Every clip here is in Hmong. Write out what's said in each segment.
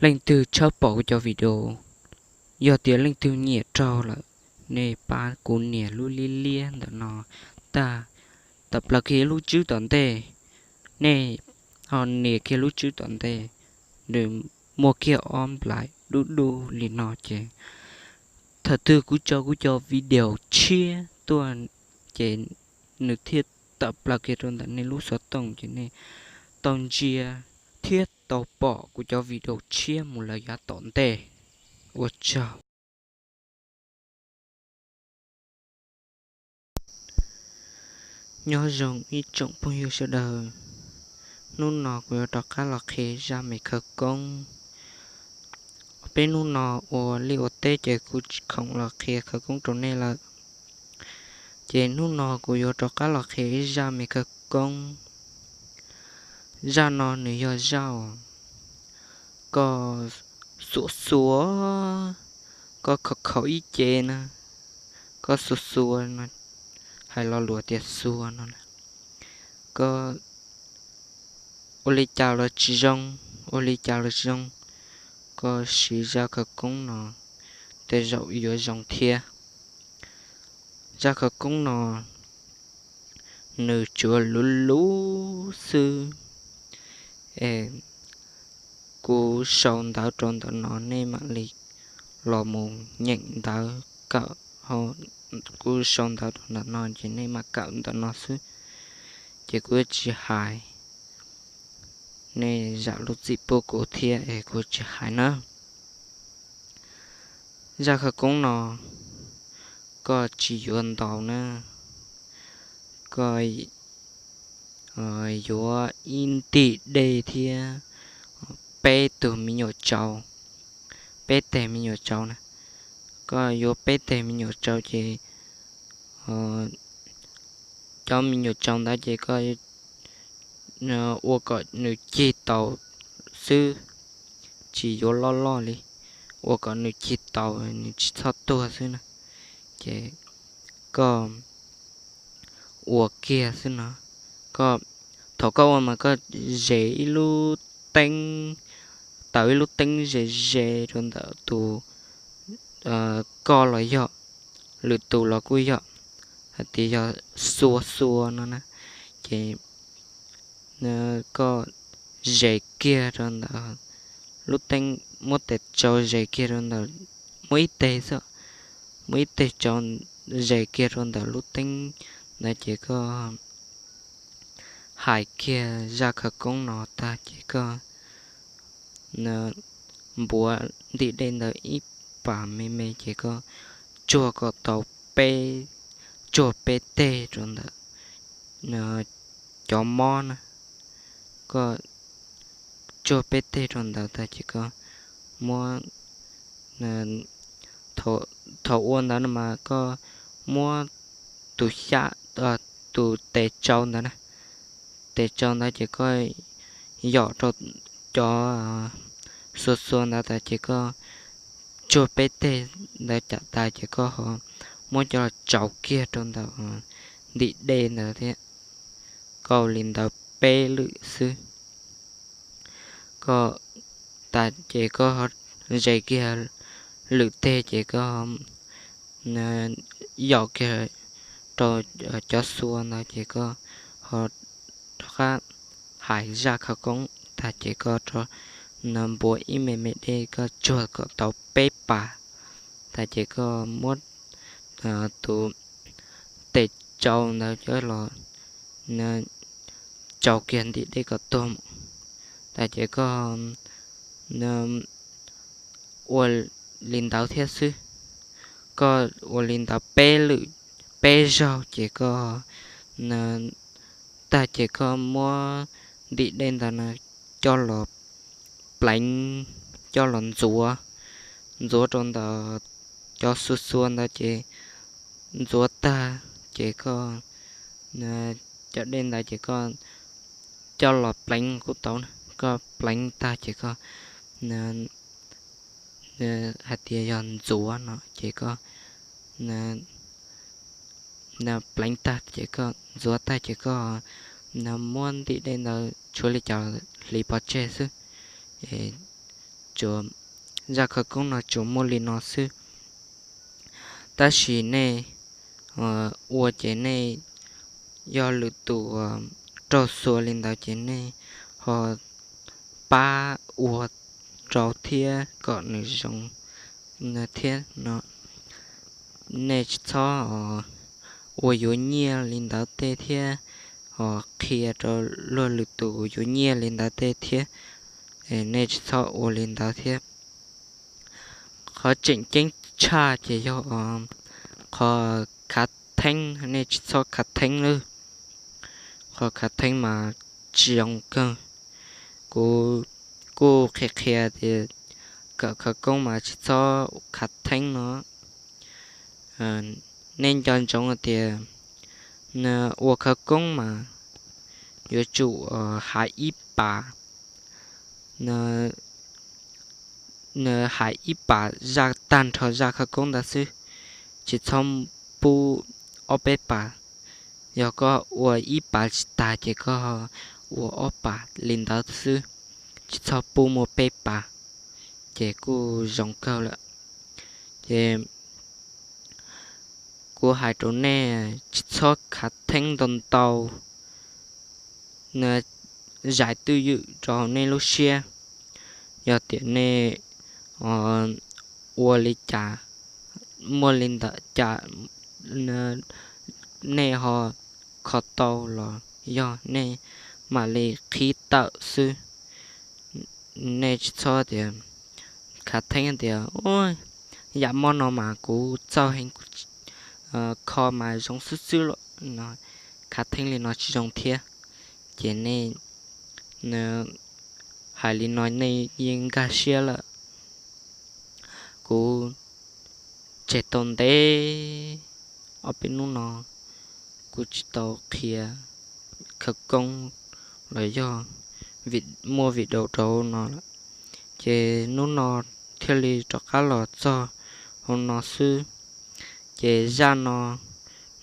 Leej twg tshawb pom kuv cov video, yog tias leej twg nyiam raug lawm, nej pab kuv nias lub liab liab ntawm no tag, tawm plaws kiag lub tswb tom ntej. Nej ho nias kiag lub tswb tom ntej, nws muaj kiag ob nplais dub dub li no ces thaum twg kuv tso kuv cov video tshiab tuaj ces nws thiaj tawm plaws kiag rau ntawm nej lub xov tooj ces nej tau ntsia thiab tau pom kuv cov video tshiab mus lawm yav tom ntej. Ua tsaug. Nyob zoo ib tsoom phooj ywg sawv daws, hnub no kuv yuav rov qab los qhia zaj me khawv koob. Peb hnub no ua liaj ua teb ces kuv tsis khoom los qhia khawv koob rau nej lawm. Ces hnub no kuv yuav rov qab los qhia ib zaj me khawv koob. Zaj no nws yog zaj uas koj xuas xuas, koj khaum khaum ib ce na, koj xuas xuas no, hais lo lus tias xuas no na, koj ua li cas los tsis zoo, ua li cas los tsis zoo, koj siv zaj khawv koob no tej zaum yuav zoo thiab. Zaj khawv koob no nws tsuas luv luv xwb. Es kuv sau ntawv rau ntawm no, nej mam li los mus nyeem ntawv kawm. Kuv sau ntawv rau ntawm no ces nej mam kawm ntawm no xwb. Ces kuv tsis hais, nej zam lub txim pub kuv thiab es kuv tsis hais na. Zaj khawv koob no koj tsis yuav ntaus na, koj yuav ib ntim dej thiab peb tug me nyuam tsau, peb teg me nyuam tsau na. Koj yuav peb teg me nyuam tsau ces cov me nyuam tsau ntawd ces koj ua kom nws cig taus xwb, tsis yuav loj loj li, ua kom nws cig taus nws tsis txhob tuag xwb na. Ces koj ua kiag xwb no, koj, thaum koj ua mas koj zes ib lub teeb, taws ib lub teeb ze ze rau ntawm tus, koj los yog lwm tus los kuj yog, hais tias yog xuas xuas no na, ces koj zes kiag rau ntawm lub teeb, muab tes tsau zes kiag rau ntawm, muab ib teg xwb, muab ib teg tsau zes kiag rau ntawm lub teeb ntawd ces koj hais kiag zaj khawv koob no tag ces koj npuav ntim dej ntawd ib pas me me ces koj tsuag kom tau peb, tsuag peb teg rau ntawm cov mob na. Koj tsuag peb teg rau ntawd tag ces koj muab, thaum ua ntawd no mas koj muab tus xyab, tus tes tsau ntawd na, tes tsau ntawd ces koj yom rau cov xuas xuas ntawd tas ces koj tsuag peb teg ntawd cas tas ces koj ho muab coj los tsau kiag rau ntawm ntim dej ntawd thiab. Koj ua li ntawd peb lwm xwb. Koj tas ces koj ho zes kiag lwm teg ces koj yom kiag rau cov xuas ntawd ces koj ho rov qab hais zaj khawv koob tag ces koj rov npuav ib me me dej koj tsuag kom tau peb pas tag ces koj muab tus tes tsau ntawd coj los tsau kiag ntim dej kom tuag mus. Tas ces koj ua li ntawd thiab xwb. Koj ua li ntawd peb lwm, peb zaug ces koj tag ces koj muab ntim dej ntawd no coj los pleev, coj los ntxuav, ntxuav rau ntawm cov xuas xuas ntawd ces ntxuav tag ces koj, cov dej ntawd ces koj coj los pleev kuj tau na. Koj pleev tag ces koj hais tias yog ntxuav no ces koj pleev tag ces koj ntxuav tag ces koj muab ntim dej ntawd tshuav li cas hliv pov tseg xwb, es zaj khawv koob no tsuas muaj li no xwb. Tab sis nej ua ces nej yog lwm tus raug xuas li ntawd ces nej ho pab ua rau thiab kom nws zoo thiab no. Nej tsis txhob ua yuav nyiaj li ntawd tej thiab, ho qhia rau luag lwm tus yuav nyiaj li ntawd tej thiab. Nej tsis txhob ua li ntawd thiab. Qhov tseem ceeb tshaj ces yog qhov khav theeb, nej tsis txhob khav theeb lawm. Qhov khav theeb mas tsis zoo kawg. Kuv kuj qhia qhia tias kawm khawv koob mas tsis txhob khav theeb no. Nej nco ntsoov tias ua khawv koob mas yuav tsum hais ib pas, hais ib pas zaj tag nrho zaj khawv koob ntawd xwb, tsis txhob pub ob peb pas. Yog koj ua ib pas tsis tag ces koj ua ob pas li ntawd xwb, tsis txhob pub muaj peb pas, ces kuj zoo kawg lawm. Ces kuv hais rau nej tsis txhob khav theeb ntau ntau, zais twj ywm rau hauv nej lub siab. Yog tias nej ua li cas, muaj li ntawd cas, nej ho kho tau los yog nej mam li qhib tawm xwb. Nej tsis txhob tias khav theeb tias, yam mob no mas kuv txawj heev, kho mas zoo xwb xwb lawm no. Khav theeb li no tsis zoo thiab. Ces nej hais li no nej yeej nkag siab lawm. Kuv tseg tau ntev ob peb hnub no kuv tsis tau qhia khawv koob los yog muaj video rau hauv no lawm. Ces hnub no thiaj li rov qab los txog hauv no xwb. Ces zaj no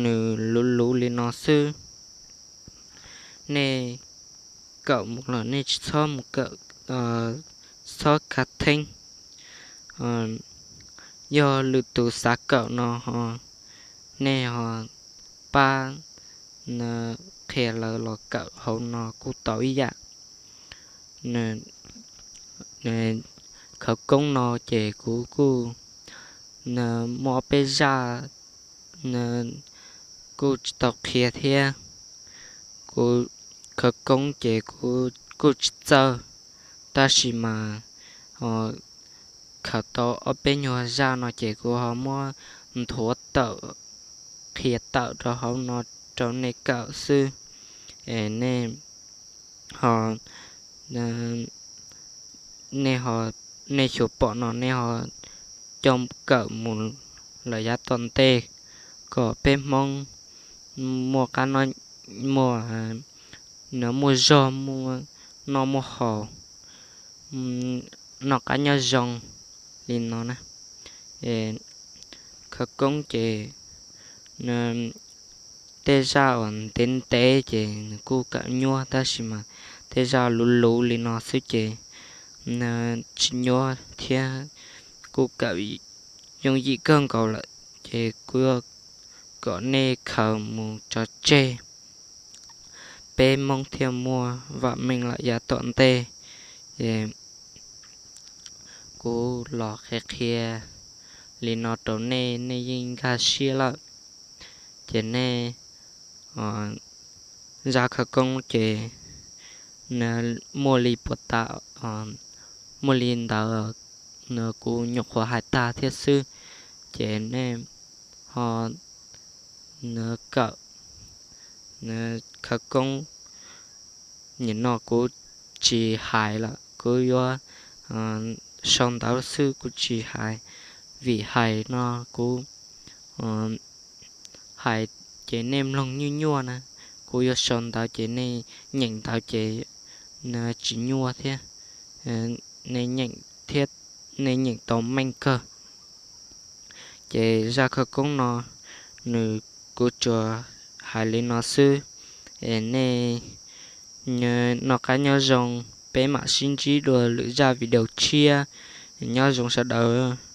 nws luv luv li no xwb. Nej kawm mus los nej tsis txhob mus kawm, txhob khav theeb. Yog lwm tus xav kawm no ho nej ho pab qhia lawv los kawm hauv no kuj tau ib yam. Khawv koob no ces kuv kuj muaj ob peb zaj kuj tsis tau qhia thiab. Kuv khawv koob ces kuv kuj tsis txawj, tab sis mas khaws tau ob peb nyuag zaj no ces kuv ho muab nthuav tawm, qhia tawm rau hauv no rau nej kawm xwb. Es nej ho, nej ho, nej xyuas pom no nej ho coj kawm mus lawm yav tom ntej, kom peb Hmoob muaj qab, muaj, muaj zog, muaj noj muaj haus, noj qab nyob zoo li no na. Khawv koob ces tej zaj uas ntev ntev ces nws kuj kawm nyuaj, tab sis mas tej zaj luv luv li no xwb ces tsis nyuaj thiab, kuj kawm yooj yim kawg nkaus lawm. Ces kuv kom nej khaws mus tso tseg, peb Hmoob thiaj muaj vam meej lawm yav tom ntej. Es kuv los qhia qhia li no rau nej, nej yeej nkag siab lawm. Ces nej zaj khawv koob ces muaj li puas tas, muaj li ntawd, kuv nyuam qhuav hais tag thiab xwb. Ces nej ho kawm khawv koob. Nim no kuv tsis hais lawm, kuv yuav sau ntawv xwb, kuv tsis hais, vim hais no kuv hais ces nej mloog nyuaj nyuaj na. Kuv yuav sau ntawv ces nej nyeem ntawv ces tsis nyuaj thiab, nej nyeem thiab, nej nyeem tau meej kawg. Ces zaj khawv koob no nws, kuv tsuas hais li no xwb. Es nej noj qab nyob zoo, peb mam sib ntsib dua lwm zaj video tshiab. Nyob zoo sawv daws.